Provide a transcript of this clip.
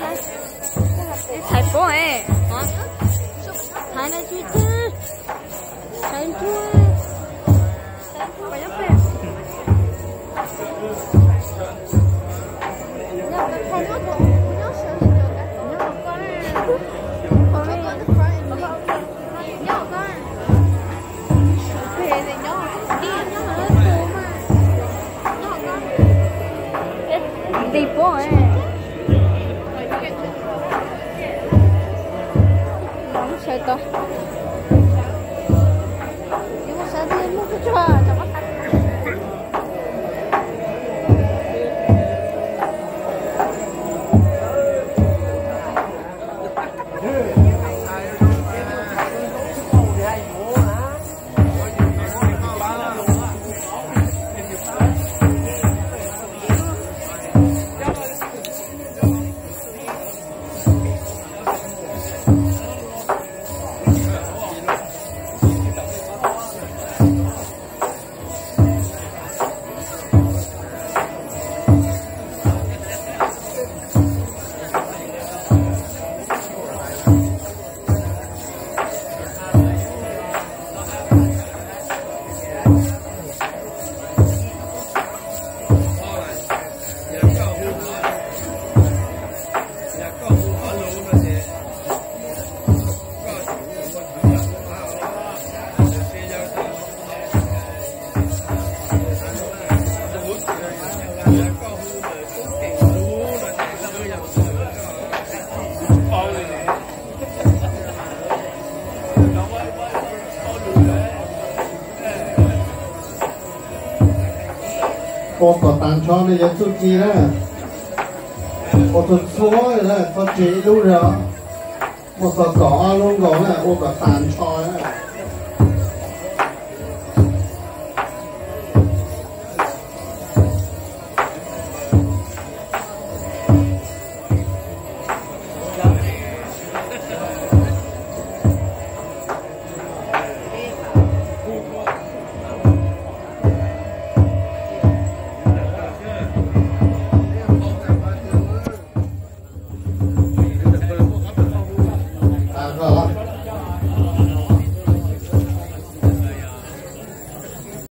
Thaiv pob es, thaiv no tsis thaiv nruas. Nti pob. Ua kom tas nrho nej cov txuj ci na. Ua txhua txhua na, txhob tseg ib lub zog. Muaj xov kom ob lub nkaus na, ua kom tas nrho na.